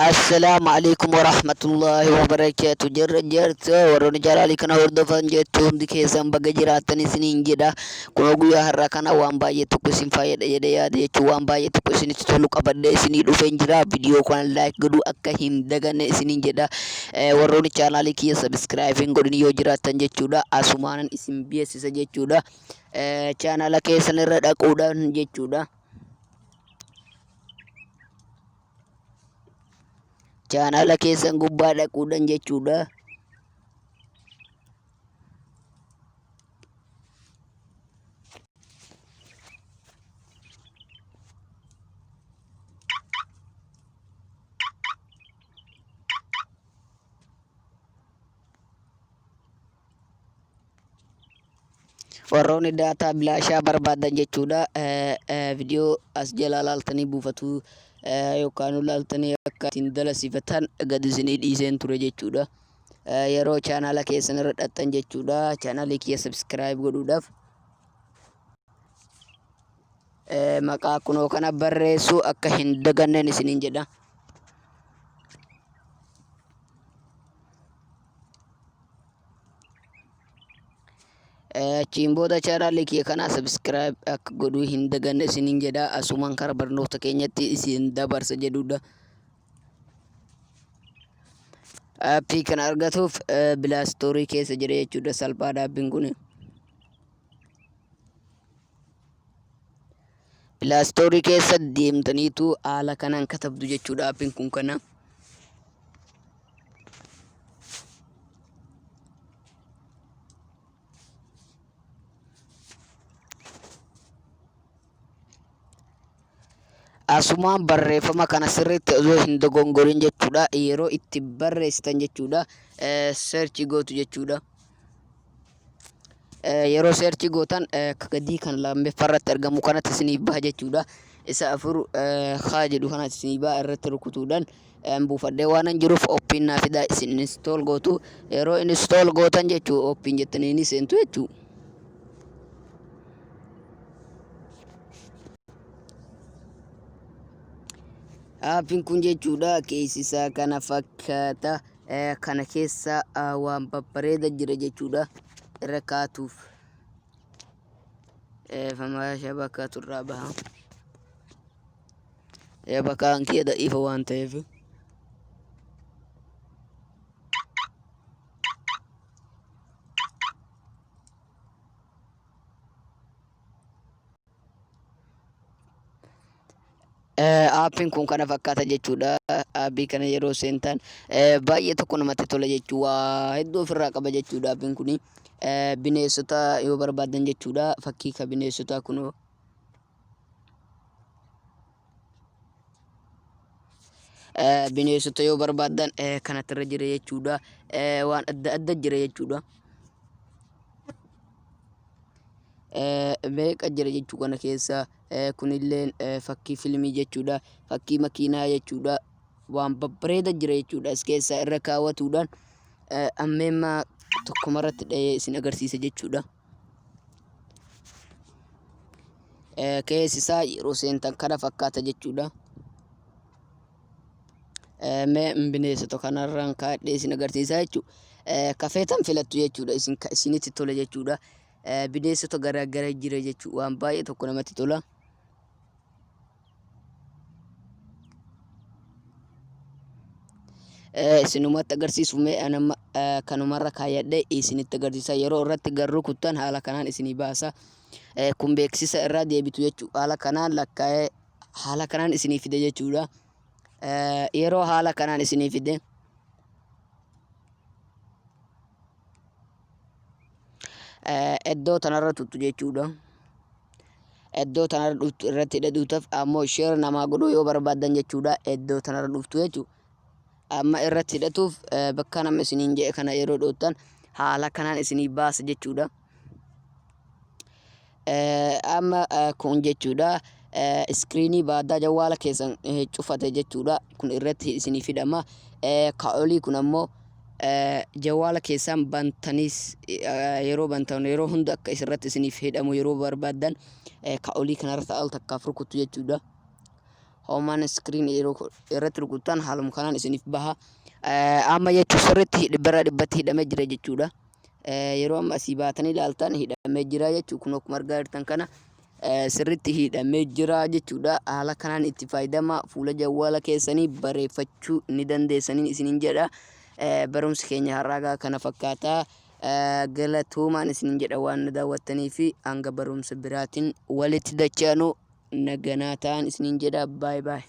Assalaamu alaikum warahmatullaahi wabarakaatu. Jirra jirtu warroonni jaalaalii kana hordofan jettu hundi keessan baga jiraattan isiniin jedha. Kunoo guyyaa har'aa kana waan baay'ee tokko isin fayyada jedhee yaada jechuun waan baay'ee tokko isinitti tolu qabadhee isinii dhufeen jira. Viidiyoo kana like godhuu akka hin daganne isiniin jedha. Warroonni chaanaalii kiyya subscribe hin godhin yoo jiraattan jechuudha. Asumaanan isin beeksisa jechuudha. Chaanaala keessan irra dhaquudhaan jechuudha. Chaanaala keessan gubbaa dhaquudhan jechuudha. Warroonni daataa bilaashaa barbaadan jechuudha. Viidiyoo as jalaa laaltanii buufatu yookaan laaltanii akka ittiin dalasiifatan gad isinii dhiiseen ture jechuudha. Yeroo chaanaala keessan irra dhaqxan jechuudha. Chaanaalii kiyya subscribe godhuudhaaf maqaa kunoo kana barreessuu akka hin daganneen isiniin jedha. Achiin booda chaanaalii kiyya kana subscribe akka godhuu hin daganne isiniin jedha. Asumaan kara barnoota keenyatti isin dabarsa jedhudha. Aappii kana argatuuf bilaastoorii keessa jira jechuudha. Salphaadha aappiin kun. Bilaastoorii keessa deemtaniitu haala kanaan katabdu jechuudha aappiin kun kana. Asumaan barreeffama kana sirriitti osoo hin dogongorin jechuudha. Yeroo itti barreessitan jechuudha. Search gootu jechuudha. Yeroo search gootan akka gadii kan lammaffaa irratti argamu kanatti isiniif baha jechuudha. Isa afur haa jedhu kanatti isiniif baha irratti rukutuudhaan buufadhee waanan jiruuf open naa fidaa isin install gootu. Yeroo install gootan jechuu open jettanii ni seentu jechuu. Aappiin kun jechuudha keessi isaa kana fakkaata. Kana keessa waan babbareeda jira jechuudha. Irra kaatuuf. Famaa shabakaatu irraa baha. Shabakaan kiyya da'iifa waan ta'eef. Aappiin kun kana fakkaata jechuudha. Aappii kana yeroo seentan baay'ee tokko namatti tola jechuu waa hedduu ofirraa qaba jechuudha aappiin kun. Bineensota yoo barbaadan jechuudha. Fakkii ka bineensotaa kunoo. Bineensota yoo barbaadan kanatti irra jira jechuudha. Waan adda adda jira jechuudha. Meeqa jira jechuu kana keessa kunilleen fakkii filmii jechuudha. Fakkii makiinaa jechuudha. Waan babbareeda jira jechuudha as keessa irra kaawwatuudhaan ammeemmaa tokkumarratti dhahee isin agarsiisa jechuudha. Keessi isaa yeroo seentan kana fakkaata jechuudha. Mee bineensota kanarraan kaadhee isin agarsiisa jechuudha. Ka feetan filattu jechuudha. Isin ka isinitti tole jechuudha. Bineensota garaa gara jira jechuudha. Waan baay'ee tokko namatti tola. Isinumatti agarsiisu mee anamma kanumarra kaayyadhee isinitti agarsiisa. Yeroo irratti garuu kuttan haala kanaan isinii baasa. Kun beeksisa irraa deebitu jechuudha. Haala kanaan lakkaa'ee haala kanaan isinii fide jechuudha. Yeroo haala kanaan isinii fide iddoo tanarra tuttu jechuudha. Iddoo tanarra dhuftu irratti hidhatuutaaf ammoo share namaa godhuu yoo barbaaddan jechuudha. Iddoo tanarra dhuftu jechuudha. Amma irratti hidhatuuf bakka nama isiniin jedhe kana yeroo dhoottan haala kanaan isinii baasa jechuudha. Amma kun jechuudha iskiriinii baadaa jawwaala keessan cufate jechuudha. Kun irratti isinii fidama. Ka olii kun ammoo jawwaala keessan bantaniis yeroo bantan yeroo hunda akka isirratti isiniif hidhamu yeroo barbaaddan ka olii kanarratti al takkaaf rukuttu jechuudha. Home screen yeroo irratti rukuttan haaluma kanaan isiniif baha. Amma jechuun sirriitti dhibbarraa dhibbatti hidhamee jira jechuudha. Yeroo amma asii baatanii ilaaltan hidhamee jira jechuudha. Kun akkuma argaa jirtan kana sirriitti hidhamee jira jechuudha. Haala kanaan itti fayyadama fuula jawwaala keessanii bareeffachuu ni dandeessanii isiniin jedha. Barumsi keenya har'aa kana fakkaata. Galatoomaan isiniin jedha waan nu daawwattanii fi hanga barumsa biraatiin walitti dachaanu naganaa ta'an isiniin jedha. Baay'ee baay'ee.